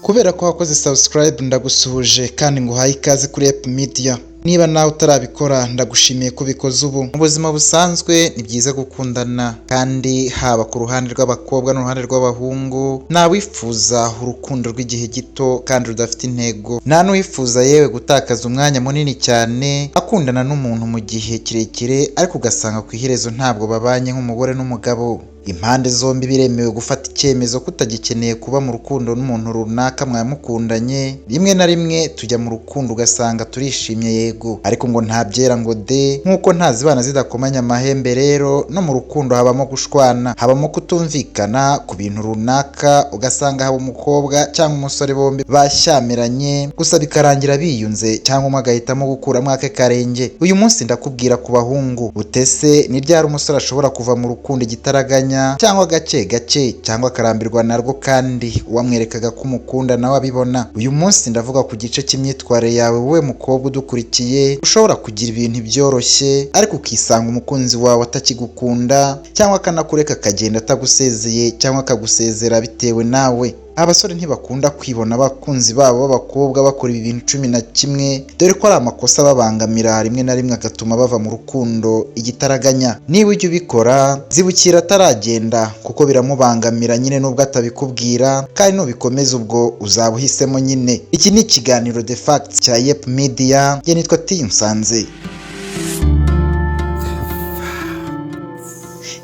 Kubera ko wakoze subscribe, ndagusuhuje kandi nguhaye ikaze kuri Ep Media. Niba nawe utarabikora, ndagushimiye ko ubikoze ubu. Mu buzima busanzwe ni byiza gukundana, kandi haba ku ruhande rw'abakobwa n'uruhande rw'abahungu, ntawifuza urukundo rw'igihe gito kandi rudafite intego. Nta n'uwifuza yewe gutakaza umwanya munini cyane akundana n'umuntu mu gihe kirekire, ariko ugasanga ku iherezo ntabwo babanye nk'umugore n'umugabo. Impande zombi biremewe gufata icyemezo ko utagikeneye kuba mu rukundo n'umuntu runaka mwamukundanye. Rimwe na rimwe tujya mu rukundo ugasanga turishimye, yego, ariko ngo nta byera ngo de, nk'uko nta zibana zidakomanya amahembe. Rero no mu rukundo habamo gushwana, habamo kutumvikana ku bintu runaka, ugasanga haba umukobwa cyangwa umusore bombi bashyamiranye, gusa bikarangira biyunze cyangwa umwe agahitamo gukuramo ake karenge. Uyu munsi ndakubwira ku bahungu. Utese ni ryari umusore ashobora kuva mu rukundo igitaraganya, cyangwa gake gake, cyangwa akarambirwa narwo, kandi uwamwerekaga ko umukunda nawe abibona? Uyu munsi ndavuga ku gice cy'imyitwarire yawe, wowe mukobwa udukurikiye, ushobora kugira ibintu byoroshye ariko ukisanga umukunzi wawe atakigukunda, cyangwa akanakureka akagenda atagusezeye, cyangwa akagusezera bitewe nawe. Abasore ntibakunda kwibona abakunzi babo b'abakobwa bakora ibi bintu 11, dore ko ari amakosa babangamira, rimwe na rimwe agatuma bava mu rukundo igitaraganya. Niba ujya ubikora, zibukira ataragenda, kuko biramubangamira nyine nubwo atabikubwira, kandi nubikomeza ubwo uzaba uhisemo nyine. Iki ni ikiganiro The Facts cya Yep Media, njye nitwa Tiyunsanze.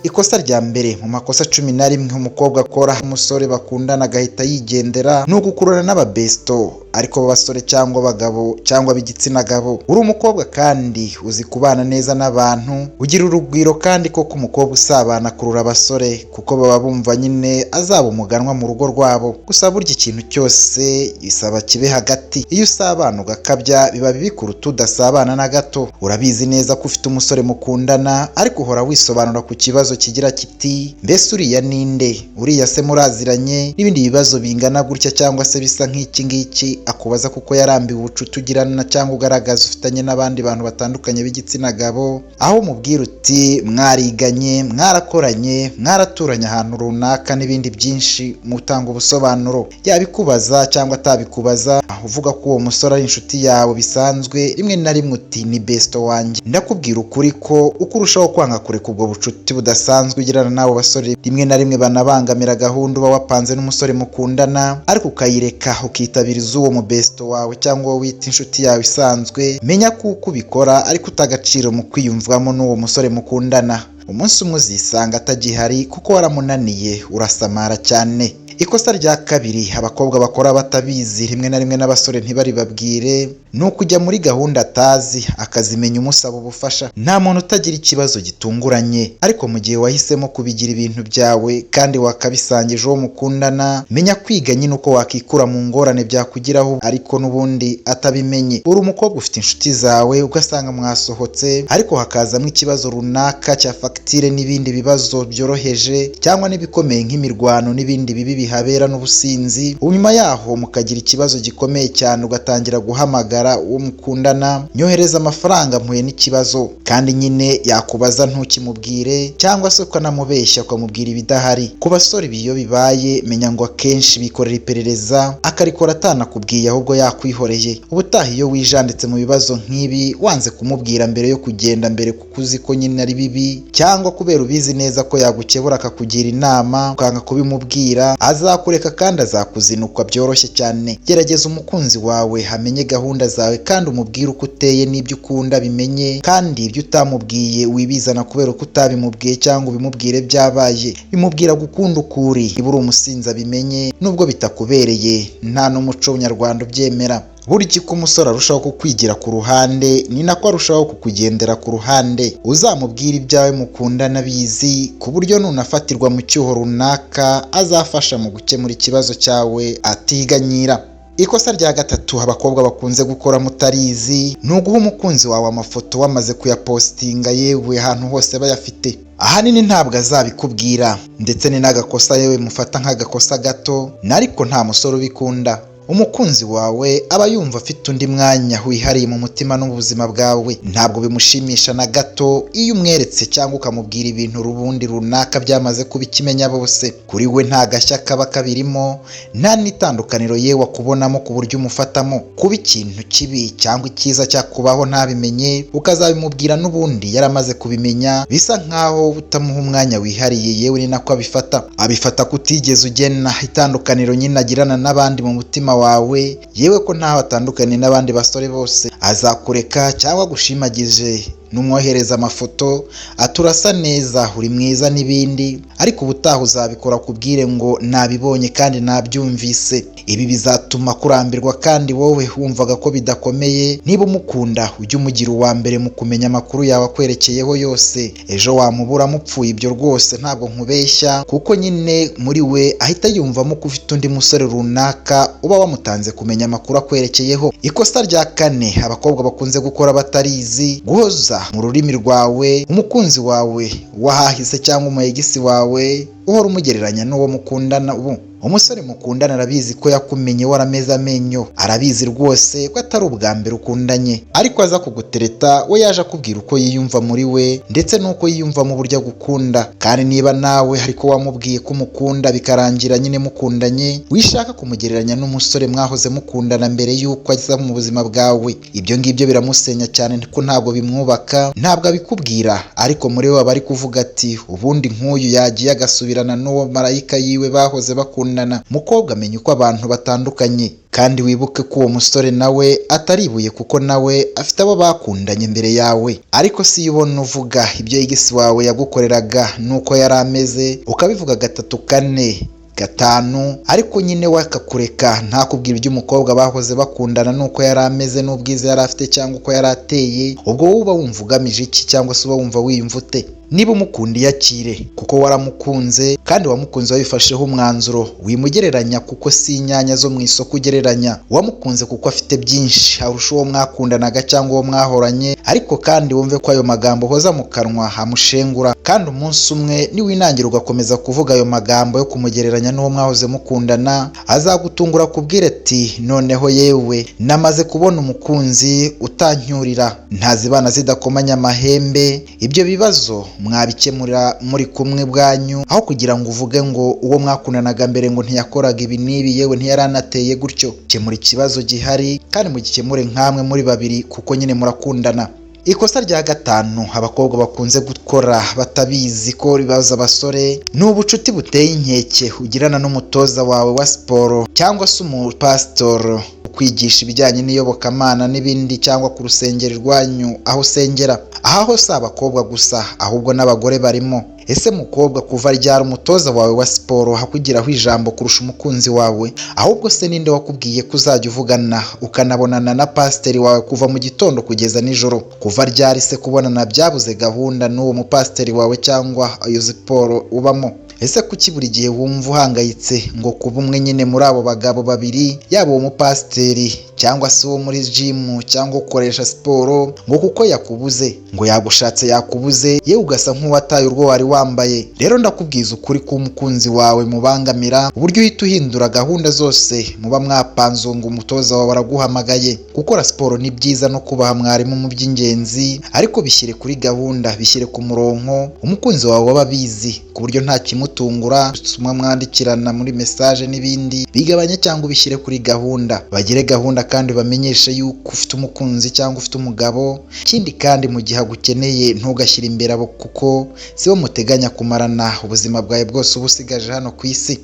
Ikosa rya mbere mu makosa 11 umukobwa akora umusore bakundana agahita yigendera ni ugukururana n'ababesto, ariko b'abasore cyangwa abagabo cyangwa b'igitsina gabo. Uri umukobwa kandi uzi kubana neza n'abantu, ugira urugwiro, kandi koko umukobwa usabana akurura abasore kuko baba bumva nyine azaba umuganwa mu rugo rwabo. Gusa burya ikintu cyose bisaba kibe hagati. Iyo usabana ugakabya biba bibi kuruta udasabana na gato. Urabizi neza ko ufite umusore mukundana, ariko uhora wisobanura ku kibazo kigira kiti: "Mbese uriya ninde? Uriya se muraziranye?" n'ibindi bibazo bingana gutya cyangwa se bisa nk'iki ngiki akubaza, kuko yarambiwe ubucuti ugirana cyangwa ugaragaza ufitanye n'abandi bantu batandukanye b'igitsina gabo, aho umubwira uti mwariganye, mwarakoranye, mwaraturanye ahantu runaka n'ibindi byinshi, mutanga ubusobanuro. Yabikubaza cyangwa atabikubaza, uvuga ko uwo musore ari inshuti yawe bisanzwe, rimwe na rimwe uti ni besto wanjye. Ndakubwira ukuri ko uko urushaho kwanga kureka ubwo bucuti budasanzwe ugirana n'abo basore, rimwe na rimwe banabangamira gahunda uba wapanze n'umusore mukundana, ariko ukayireka ukitabira iz'uwo mu besto wawe cyangwa uwo wita inshuti yawe isanzwe, menya ko uko ubikora ariko utagaciro mu kwiyumvamo n'uwo musore mukundana. Umunsi umwe uzisanga atagihari kuko waramunaniye, urasamara cyane. Ikosa rya kabiri abakobwa bakora batabizi, rimwe na rimwe n'abasore ntibaribabwire, ni ukujya muri gahunda atazi akazimenya umusaba ubufasha. Nta muntu utagira ikibazo gitunguranye, ariko mu gihe wahisemo kubigira ibintu byawe kandi wakabisangije uwo mukundana, menya kwiga nyine uko wakikura mu ngorane byakugiraho ariko n'ubundi atabimenye. Uri umukobwa ufite inshuti zawe, ugasanga mwasohotse ariko hakazamo ikibazo runaka cya fagitire n'ibindi bibazo byoroheje cyangwa n'ibikomeye nk'imirwano n'ibindi bibi bihabera n'ubusinzi. Nyuma yaho mukagira ikibazo gikomeye cyane, ugatangira guhamagara uwo mukundana: "Nyohereza amafaranga, mpuye n'ikibazo." Kandi nyine yakubaza ntukimubwire, cyangwa se ukanamubeshya ukamubwira ibidahari. Ku basore ibi iyo bibaye, menya ngo akenshi bikorera iperereza, akarikora atanakubwiye, ahubwo yakwihoreye. Ubutaha iyo wijanditse mu bibazo nk'ibi wanze kumubwira mbere yo kugenda mbere, kuko uzi ko nyine ari bibi, cyangwa kubera ubizi neza ko yagukebura akakugira inama, ukanga kubimubwira, azakureka kandi azakuzinukwa byoroshye cyane. Gerageza umukunzi wawe amenye gahunda zawe, kandi umubwire uko uteye n'ibyo ukunda bimenye, kandi ibyo utamubwiye wibizana kubera ko utabimubwiye cyangwa ubimubwire byabaye. Bimubwira gukunda uko uri. Niba uri umusinzi abimenye, nubwo bitakubereye, nta n'umuco nyarwanda ubyemera. Burya uko umusore arushaho kukwigira ku ruhande ni nako arushaho kukugendera ku ruhande. Uzamubwira ibyawe mukundana bizi, ku buryo nunafatirwa mu cyuho runaka azafasha mu gukemura ikibazo cyawe atiganyira. Ikosa rya gatatu abakobwa bakunze gukora mutarizi ni uguha umukunzi wawe amafoto wamaze kuyapositinga, yewe ahantu hose bayafite. Ahanini ntabwo azabikubwira, ndetse ni n'agakosa yewe mufata nk'agakosa gato, ariko nta musore ubikunda. Umukunzi wawe aba yumva afite undi mwanya wihariye mu mutima n'ubuzima bwawe. Ntabwo bimushimisha na gato iyo umweretse cyangwa ukamubwira ibintu rubundi runaka byamaze kuba ikimenya bose. Kuri we nta gashya kaba kabirimo, nta n'itandukaniro yewe akubonamo ku buryo umufatamo. Kuba ikintu kibi cyangwa icyiza cyakubaho ntabimenye, ukazabimubwira n'ubundi yaramaze kubimenya, bisa nkaho utamuha umwanya wihariye, yewe ni nako abifata. Abifata ko utigeze ugena itandukaniro nyine agirana n'abandi mu mutima wawe, yewe ko ntaho atandukaniye n'abandi basore bose. Azakureka cyangwa agushimagije numwohereza amafoto aturasa neza, uri mwiza n'ibindi, ariko ubutaha uzabikora kubwire ngo nabibonye kandi nabyumvise. Ibi bizatuma kurambirwa kandi wowe wumvaga ko bidakomeye. Niba umukunda ujye umugira uwa mbere mu kumenya amakuru yawe akwerekeyeho yose. Ejo wamubura mupfuye, ibyo rwose ntabwo nkubeshya, kuko nyine muri we ahita yumvamo ko ufite undi musore runaka uba wamutanze kumenya amakuru akwerekeyeho. Ikosa rya kane abakobwa bakunze gukora batarizi, guhoza mu rurimi rwawe umukunzi wawe wahahise cyangwa umuyegisi wawe, uhora umugereranya n'uwo mukundana ubu. Umusore mukundana arabizi ko yakumenye warameze amenyo, arabizi rwose ko atari ubwa mbere ukundanye, ariko aza kugutereta we yaje akubwira uko yiyumva muri we ndetse n'uko yiyumva mu buryo agukunda. Kandi niba nawe ariko wamubwiye ko umukunda bikarangira nyine mukundanye, wishaka kumugereranya n'umusore mwahoze mukundana mbere y'uko aza mu buzima bwawe. Ibyo ngibyo biramusenya cyane ko ntabwo bimwubaka, ntabwo abikubwira, ariko muri we aba ari kuvuga ati ubundi nk'uyu yagiye agasubirana n'uwo marayika yiwe bahoze bakundana. Mukobwa, amenya uko abantu batandukanye, kandi wibuke ko uwo musore nawe atari ibuye, kuko nawe afite abo bakundanye mbere yawe. Ariko si iyo ubona uvuga ibyo ex wawe yagukoreraga nuko yari ameze, ukabivuga gatatu, kane, gatanu, ariko nyine we akakureka ntakubwira iby'umukobwa bahoze bakundana nuko yari ameze n'ubwiza yari afite cyangwa uko yari ateye, ubwo wowe uba wumva ugamije iki, cyangwa se uba wumva wiyumva ute? Niba umukunda iyakire, kuko waramukunze kandi wamukunze wabifasheho umwanzuro. Wimugereranya kuko si inyanya zo mu isoko ugereranya. Wamukunze kuko afite byinshi arusha uwo mwakundanaga cyangwa uwo mwahoranye, ariko kandi wumve ko ayo magambo uhoza mu kanwa amushengura, kandi umunsi umwe niwinangira ugakomeza kuvuga ayo magambo yo kumugereranya n'uwo mwahoze mukundana, azagutungura akubwire ati noneho yewe namaze kubona umukunzi utancyurira, ntazibana zidakomanya amahembe. Ibyo bibazo mwabikemura muri kumwe bwanyu, aho kugira ngo uvuge ngo uwo mwakundanaga mbere ngo ntiyakoraga ibi n'ibi, yewe ntiyaranateye gutyo. Kemura ikibazo gihari kandi mugikemure nkamwe muri babiri, kuko nyine murakundana. Ikosa rya gatanu abakobwa bakunze gukora batabizi ko ribaza abasore, ni ubucuti buteye inkeke ugirana n'umutoza wawe wa siporo cyangwa se umupasitoro ukwigisha ibijyanye n'iyobokamana n'ibindi, cyangwa ku rusengero rwanyu aho usengera. Aha ho si abakobwa gusa, ahubwo n'abagore barimo. Ese mukobwa, kuva ryari umutoza wawe wa siporo akugiraho ijambo kurusha umukunzi wawe? Ahubwo se ninde wakubwiye ko uzajya uvugana ukanabonana na pasiteri wawe kuva mu gitondo kugeza nijoro? Kuva ryari se kubonana byabuze gahunda n'uwo mupasiteri wawe cyangwa iyo siporo ubamo? Ese kuki buri gihe wumva uhangayitse ngo kuba umwe nyine muri abo bagabo babiri, yaba uwo mupasiteri cyangwa se uwo muri jimu cyangwa ukoresha siporo, ngo kuko yakubuze, ngo yagushatse yakubuze, yewe ugasa nk'uwataye urwo wari wambaye? Rero ndakubwiza ukuri ko umukunzi wawe mubangamira uburyo uhita uhindura gahunda zose muba mwapanze ngo umutoza wawe araguhamagaye. Gukora siporo ni byiza no kubaha mwarimu mu by'ingenzi, ariko bishyire kuri gahunda, bishyire ku murongo, umukunzi wawe waba abizi ku buryo nta kimutungura, ubutumwa mwandikirana muri message n'ibindi bigabanye cyangwa ubishyire kuri gahunda. Bagire gahunda kandi bamenyeshe yuko ufite umukunzi cyangwa ufite umugabo. Ikindi kandi, mu gihe agukeneye ntugashyire imbere abo, kuko sibo muteganya kumarana ubuzima bwawe bwose uba usigaje hano ku isi.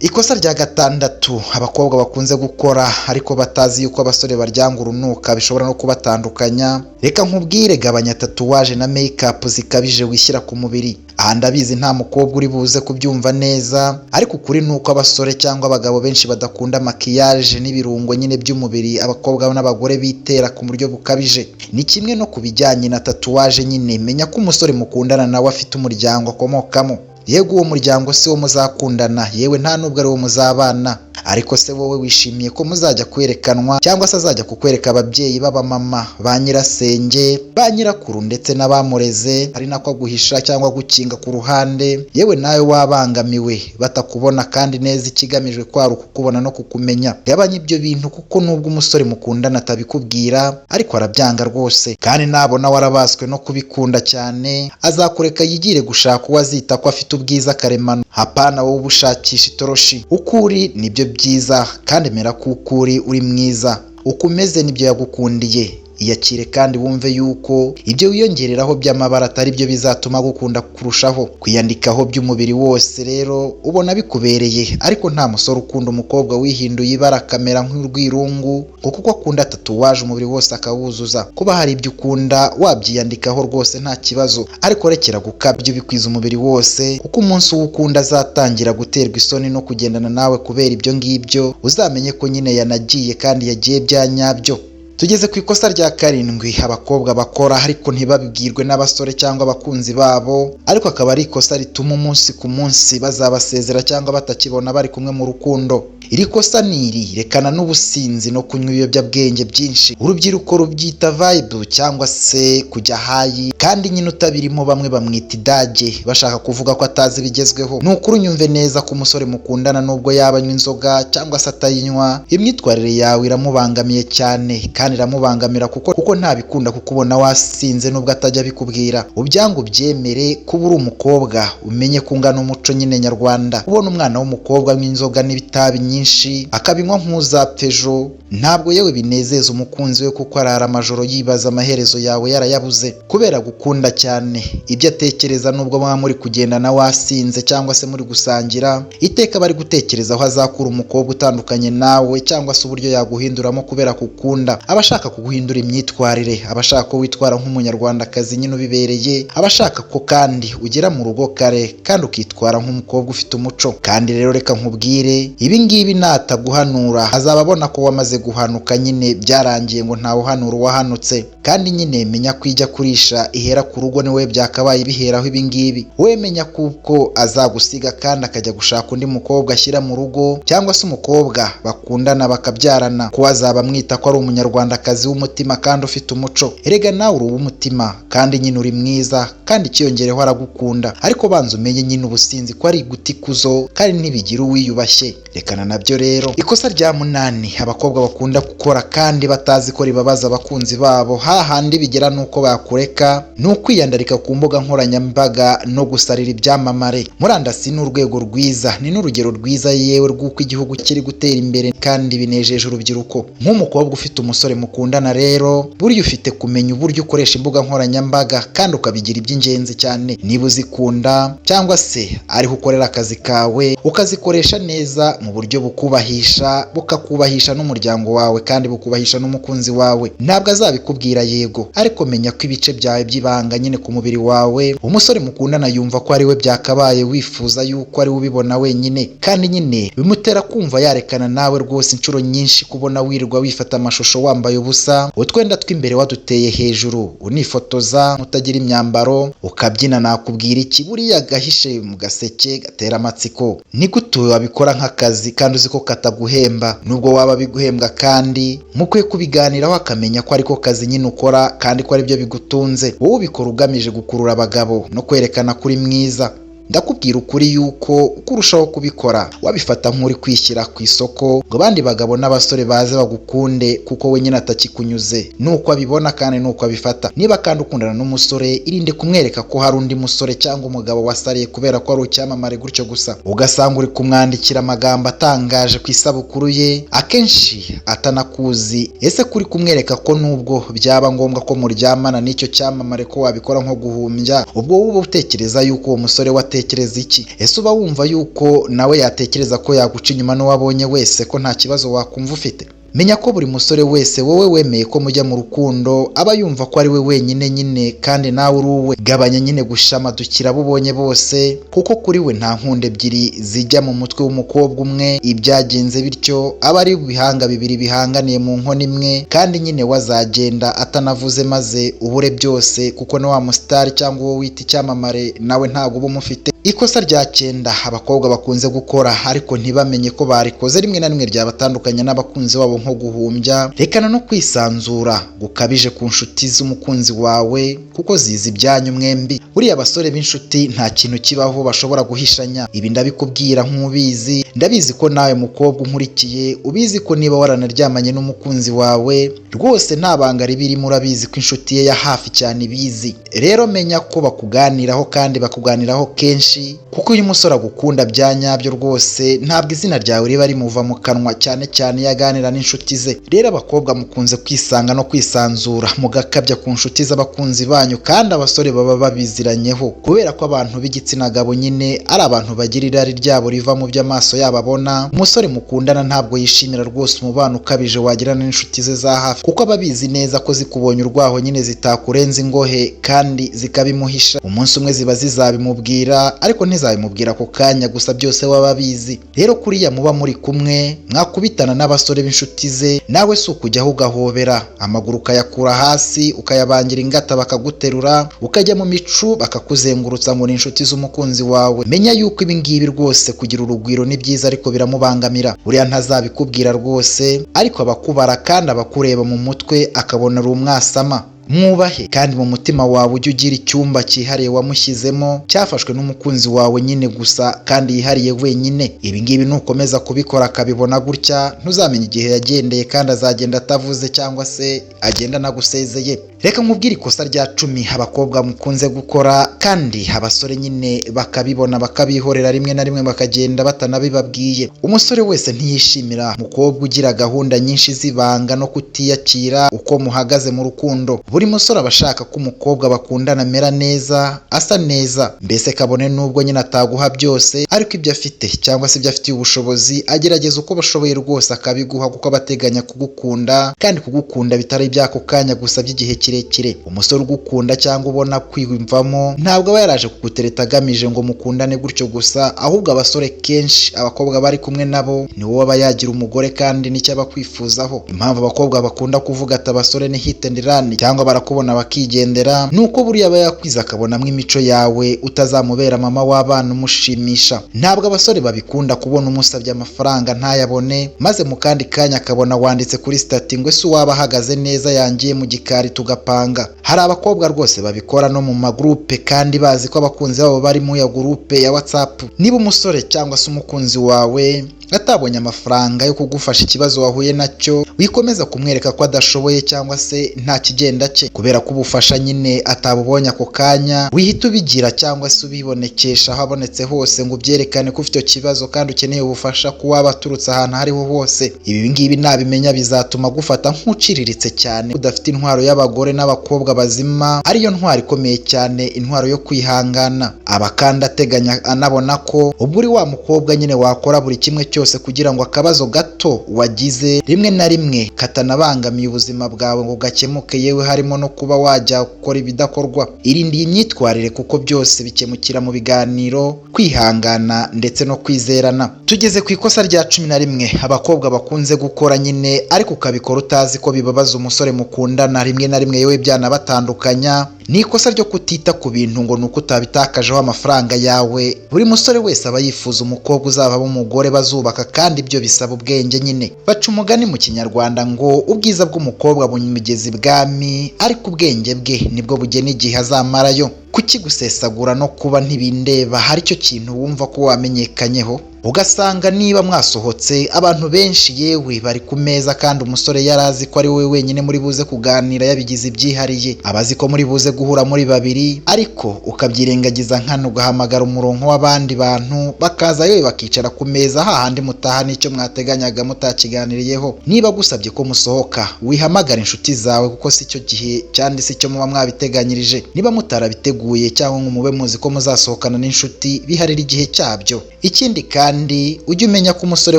Ikosa rya gatandatu abakobwa bakunze gukora ariko batazi yuko abasore baryanga urunuka, bishobora no kubatandukanya. Reka nkubwire, gabanya tatouage na make-up zikabije wishyira ku mubiri. Aha ndabizi nta mukobwa uri buze kubyumva neza, ariko ukuri ni uko abasore cyangwa abagabo benshi badakunda maquillage n'ibirungo nyine by'umubiri abakobwa n'abagore bitera ku buryo bukabije. Ni kimwe no ku bijyanye na tatouage nyine. Menya ko umusore mukundana nawe afite umuryango akomokamo. Yego, uwo muryango si wo muzakundana, yewe nta nubwo ari wo muzabana, Ariko se wowe wishimiye ko muzajya kwerekanwa cyangwa se azajya kukwereka ababyeyi b'abamama, ba nyirasenge, ba nyirakuru ndetse n'abamureze, ari nako aguhisha cyangwa gukinga ku ruhande, yewe nawe wabangamiwe batakubona kandi neza ikigamijwe kwari ukukubona no kukumenya. Gabanya ibyo bintu kuko nubwo umusore mukundana atabikubwira ariko arabyanga rwose, kandi nabona warabaswe no kubikunda cyane azakureka yigire gushaka uwo azita ko afite ubwiza karemano, hapana wowe ubushakisha itoroshi. Uko uri nibyo byiza kandi mera ko uko uri uri mwiza, uko umeze nibyo yagukundiye. Iyakire kandi wumve yuko ibyo wiyongereraho by'amabara atari byo bizatuma agukunda kurushaho. Kwiyandikaho by'umubiri wose rero ubona bikubereye, ariko nta musore ukunda umukobwa wihinduye ibara akamera nk'urwirungu ngo kuko akunda tatuwaje umubiri wose akawuzuza. Kuba hari ibyo ukunda wabyiyandikaho rwose nta kibazo, ariko rekera gukabya ubikwiza umubiri wose, kuko umunsi uwo ukunda azatangira guterwa isoni no kugendana nawe kubera ibyo ngibyo, uzamenye ko nyine yanagiye kandi yagiye bya nyabyo. Tugeze ku ikosa rya karindwi abakobwa bakora ariko ntibabibwirwe n'abasore cyangwa abakunzi babo, ariko akaba ari ikosa rituma umunsi ku munsi bazabasezera cyangwa batakibona bari kumwe mu rukundo. Iri kosa ni iri rekana n'ubusinzi no kunywa ibiyobyabwenge byinshi. Urubyiruko rubyita vibe cyangwa se kujya high, kandi nyine utabirimo bamwe bamwita idage bashaka kuvuga ko atazi ibigezweho. Ni ukuri unyumve neza ko umusore mukundana nubwo yaba anywa inzoga cyangwa se atayinywa, imyitwarire yawe iramubangamiye cyane kandi iramubangamira kuko ntabikunda kukubona wasinze nubwo atajya abikubwira. Ubyange ubyemere kuba uri umukobwa, umenye ko ungana umuco nyine nyarwanda. Ubona umwana w'umukobwa anywa inzoga n'ibitabi nyinshi akabinywa nk'uzapfa ejo, ntabwo yewe binezeza umukunzi we kuko arara amajoro yibaza amaherezo yawe yarayabuze kubera gukunda cyane ibyo atekereza. Nubwo muba muri kugendana wasinze cyangwa se muri gusangira, iteka bari gutekereza aho azakura umukobwa utandukanye nawe cyangwa se uburyo yaguhinduramo kubera kukunda. Aba ashaka kuguhindura imyitwarire, aba ashaka ko witwara nk'umunyarwandakazi nyine ubibereye, aba ashaka ko kandi ugera mu rugo kare kandi ukitwara nk'umukobwa ufite umuco. Kandi rero reka nkubwire, ibi ngibi nataguhanura azaba abona ko wamaze guhanuka nyine byarangiye, ngo ntawe uhanura uwahanutse. Kandi nyine menya ko ijya kurisha ihera ku rugo, niwe byakabaye biheraho ibi ngibi. We menya kuko azagusiga kandi akajya gushaka undi mukobwa ashyira mu rugo cyangwa se umukobwa bakundana bakabyarana, ko azaba amwita ko ari umunyarwandakazi w'umutima kandi ufite umuco. Erega nawe uri uw'umutima kandi nyine uri mwiza, kandi ikiyongereho aragukunda. Ariko banza umenye nyine ubusinzi ko ari guta ikuzo kandi ntibigira uwiyubashye, rekana nabyo rero. Ikosa rya munani abakobwa bakunda gukora kandi batazi ko ribabaza abakunzi babo, hahandi bigera nuko bakureka, ni ukwiyandarika ku mbuga nkoranyambaga no gusarira ibyamamare. Murandasi ni urwego rwiza, ni n'urugero rwiza yewe rw'uko igihugu kiri gutera imbere kandi binejeje urubyiruko. Nk'umukobwa ufite umusore mukundana rero, burya ufite kumenya uburyo ukoresha imbuga nkoranyambaga kandi ukabigira iby'ingenzi cyane. Niba uzikunda cyangwa se ariho ukorera akazi kawe, ukazikoresha neza mu buryo bukubahisha, bukakubahisha n'umuryango wawe kandi bukubahisha n'umukunzi wawe. Ntabwo azabikubwira yego, ariko menya ko ibice byawe by'ibanga nyine ku mubiri wawe, umusore mukundana yumva ko ari we byakabaye wifuza yuko ari we ubibona wenyine, kandi nyine bimutera kumva yarekana nawe rwose inshuro nyinshi. Kubona wirirwa wifata amashusho wambaye ubusa, utwenda tw'imbere waduteye hejuru, unifotoza utagira imyambaro, ukabyina, nakubwira iki, buriya gahishe mu gaseke gatera amatsiko. Ni gute wabikora nk'akazi kandi uzi ko kataguhemba? Nubwo waba biguhembwa kandi mukwiye kubiganiraho akamenya ko ariko kazi nyine ukora kandi ko aribyo bigutunze. Wowe ubikora ugamije gukurura abagabo no kwerekana ko uri mwiza. Ndakubwira ukuri yuko uko urushaho kubikora wabifata nk'uri kwishyira ku isoko ngo abandi bagabo n'abasore baze bagukunde, kuko we nyine atakikunyuze. Nuko abibona kandi nuko abifata. Niba kandi ukundana n'umusore, irinde kumwereka ko hari undi musore cyangwa umugabo wasariye kubera ko ari icyamamare gutyo gusa, ugasanga uri kumwandikira amagambo atangaje ku isabukuru ye, akenshi atanakuzi. Ese kuri kumwereka ko nubwo byaba ngombwa ko muryamana n'icyo cyamamare ko wabikora nko guhumbya, ubwo wowe uba utekereza yuko uwo musore watekereza iki? Ese uba wumva yuko nawe yatekereza ko yaguca inyuma n'uwabonye wese, ko nta kibazo wakumva ufite? Menya ko buri musore wese wowe wemeye ko mujya mu rukundo aba yumva ko ari we wenyine nyine kandi nawe uri uwe. Gabanya nyine gushamadukira abo ubonye bose, kuko kuri we nta nkunda ebyiri zijya mu mutwe w'umukobwa umwe. Ibyagenze bityo aba ari ibihanga bibiri bihanganiye mu nkono imwe, kandi nyine wazagenda atanavuze maze ubure byose, kuko na wa musitari cyangwa uwo wita icyamamare nawe ntabwo uba umufite. Ikosa rya cyenda abakobwa bakunze gukora ariko ntibamenye ko barikoze, rimwe na rimwe ryabatandukanya n'abakunzi babo, nko guhumbya, rekana no kwisanzura gukabije ku nshuti z'umukunzi wawe, kuko zizi ibyanyu mwembi. Buriya abasore b'inshuti nta kintu kibaho bashobora guhishanya. Ibi ndabikubwira nk'ubizi, ndabizi ko nawe mukobwa unkurikiye ubizi ko niba waranaryamanye n'umukunzi wawe rwose nta banga ribirimo, urabizi ko inshuti ye ya hafi cyane ibizi. Rero menya ko bakuganiraho kandi bakuganiraho kenshi, kuko iyo umusore agukunda bya nyabyo rwose ntabwo izina ryawe riba rimuva mu kanwa, cyane cyane iyo aganira n'inshuti ze. Rero abakobwa mukunze kwisanga no kwisanzura mugakabya ku nshuti z'abakunzi banyu, kandi abasore baba babiziranyeho, kubera ko abantu b'igitsina gabo nyine ari abantu bagira irari ryabo riva mu byo amaso yabo abona. Umusore mukundana ntabwo yishimira rwose umubano ukabije wagirana n'inshuti ze za hafi, kuko aba abizi neza ko zikubonye urwaho nyine zitakurenza ingohe kandi zikabimuhisha. Umunsi umwe ziba zizabimubwira, ariko ntizabimubwira ako kanya, gusa byose waba abizi. Rero kuriya muba muri kumwe mwakubitana n'abasore b'inshuti ze, nawe si ukujyaho ugahobera amaguru ukayakura hasi ukayabangira ingata bakaguterura, ukajya mu micu bakakuzengurutsa ngo ni inshuti z'umukunzi wawe. Menya yuko ibi ngibi rwose kugira urugwiro ni byiza, ariko biramubangamira. Buriya ntazabikubwira rwose, ariko abakubara kandi abakureba mu mutwe akabona ari umwasama. Mwubahe, kandi mu mutima wawe ujye ugira icyumba cyihariye wamushyizemo, cyafashwe n'umukunzi wawe nyine gusa kandi yihariye wenyine. Ibi ngibi nukomeza kubikora akabibona gutya, ntuzamenya igihe yagendeye, kandi azagenda atavuze cyangwa se agenda anagusezeye. Reka nkubwire ikosa rya 10 abakobwa mukunze gukora, kandi abasore nyine bakabibona bakabihorera, rimwe na rimwe bakagenda batanabibabwiye. Umusore wese ntiyishimira umukobwa ugira gahunda nyinshi z'ibanga no kutiyakira uko muhagaze mu rukundo. Buri musore aba ashaka ko umukobwa bakundana amera neza, asa neza, mbese kabone n'ubwo nyine ataguha byose, ariko ibyo afite cyangwa se ibyo afitiye ubushobozi agerageza uko bashoboye rwose akabiguha, kuko aba ateganya kugukunda, kandi kugukunda bitari iby'ako kanya gusa, by'igihe kirekire. Umusore ugukunda cyangwa ubona kwiyumvamo ntabwo aba yaraje kugutereta agamije ngo mukundane gutyo gusa, ahubwo abasore kenshi abakobwa bari kumwe nabo ni wowe aba yagira umugore kandi nicyo aba akwifuzaho. Impamvu abakobwa bakunda kuvuga ati abasore ni hit and run cyangwa barakubona bakigendera, ni uko buriya aba yakwiza akabonamo imico yawe utazamubera mama w'abana umushimisha. Ntabwo abasore babikunda kubona umusabye amafaranga ntayabone, maze mu kandi kanya akabona wanditse kuri status ngo ese uwaba ahagaze neza yangiye mu gikari tugapanga. Hari abakobwa rwose babikora no mu magurupe kandi bazi ko abakunzi babo bari mu ya gurupe ya WhatsApp. Niba umusore cyangwa se umukunzi wawe atabonye amafaranga yo kugufasha ikibazo wahuye nacyo, wikomeza kumwereka ko adashoboye cyangwa se nta kigenda cye kubera ko ubufasha nyine atabubonye ako kanya. Wihita ubigira cyangwa se ubibonekesha aho abonetse hose ngo ubyerekane ko ufite icyo kibazo kandi ukeneye ubufasha ku waba aturutse ahantu aho ariho hose. Ibi ngibi nabimenya bizatuma agufata nk'uciriritse cyane, udafite intwaro y'abagore n'abakobwa bazima, ariyo ntwaro ikomeye cyane, intwaro yo kwihangana. Aba kandi ateganya anabona ko ubwo uri wa mukobwa nyine wakora buri kimwe cyose kugira ngo akabazo gato wagize rimwe na rimwe katanabangamiye ubuzima bwawe ngo gakemuke, yewe harimo no kuba wajya gukora ibidakorwa. Irinde iyi myitwarire, kuko byose bikemukira mu biganiro, kwihangana ndetse no kwizerana. Tugeze ku ikosa rya 11 abakobwa bakunze gukora nyine, ariko ukabikora utazi ko bibabaza umusore mukundana, rimwe na rimwe yewe byanabatandukanya. Ni ikosa ryo kutita ku bintu ngo ni uko utabitakajeho amafaranga yawe. Buri musore wese aba yifuza umukobwa uzavamo umugore bazubaka, kandi ibyo bisaba ubwenge nyine. Baca umugani mu Kinyarwanda ngo ubwiza bw'umukobwa bumugeza ibwami, ariko ubwenge bwe nibwo bugena igihe azamarayo. Kuki gusesagura no kuba ntibindeba hari cyo kintu wumva ko wamenyekanyeho? Ugasanga niba mwasohotse abantu benshi yewe bari ku meza, kandi umusore yari azi ko ari wowe wenyine muri buze kuganira, yabigize ibyihariye, aba azi ko muri buze guhura muri babiri, ariko ukabyirengagiza nkana, ugahamagara umurongo w'abandi bantu bakaza yewe bakicara ku meza hahandi mutaha n'icyo mwateganyaga mutakiganiriyeho. Niba agusabye ko musohoka, wihamagara inshuti zawe, kuko si cyo gihe cyandi si cyo muba mwabiteganyirije. Niba mutarabiteguye cyangwa ngo mube muzi ko muzasohokana n'inshuti, biharira igihe cyabyo. Ikindi kandi, ujye umenya ko umusore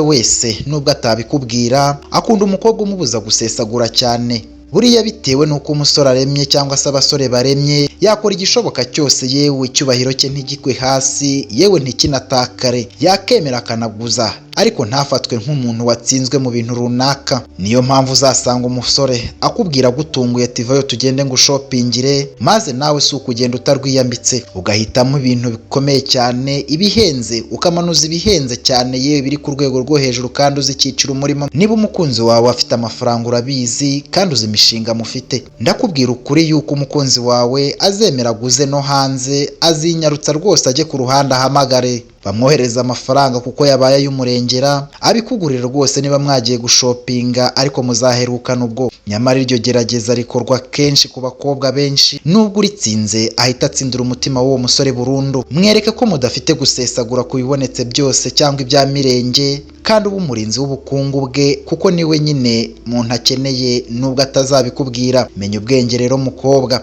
wese nubwo atabikubwira akunda umukobwa umubuza gusesagura cyane. Buriya bitewe n'uko umusore aremye cyangwa se abasore baremye, yakora igishoboka cyose yewe icyubahiro cye ntigikwe hasi, yewe ntikinatakare, yakemera akanaguza. ariko ntafatwe nk'umuntu watsinzwe mu bintu runaka. Niyo mpamvu uzasanga umusore akubwira agutunguye ati: "Vayo tugende ngo ushopingire," maze nawe si ukugenda utarwiyambitse, ugahitamo ibintu bikomeye cyane, ibihenze, ukamanuza ibihenze cyane, yewe biri ku rwego rwo hejuru, kandi uzi icyiciro umurimo. Niba umukunzi wawe afite amafaranga, urabizi kandi uzi imishinga mufite, ndakubwira ukuri yuko umukunzi wawe azemera aguze no hanze, azinyarutsa rwose ajye ku ruhande ahamagare bamwohereza amafaranga kuko yabaye ay'umurengera, abikugurira rwose niba mwagiye gushopinga, ariko muzaherukana ubwo. Nyamara iryo gerageza rikorwa kenshi ku bakobwa benshi. Nubwo uritsinze ahita atsindira umutima w'uwo musore burundu. Mwereke ko mudafite gusesagura ku bibonetse byose cyangwa ibya mirenge, kandi uba umurinzi w'ubukungu bwe, kuko niwe nyine muntu akeneye nubwo atazabikubwira. Menya ubwenge rero, mukobwa.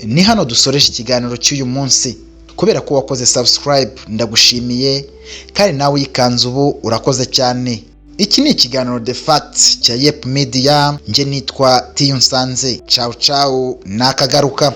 Ni hano dusoreje ikiganiro cy'uyu munsi. Kubera ko wakoze subscribe, ndagushimiye, kandi nawe uyikanze ubu urakoze cyane. Iki ni ikiganiro The Fact cya Yep Media. Njye nitwa Tiyunsanze. Cawu cawu, nakagaruka.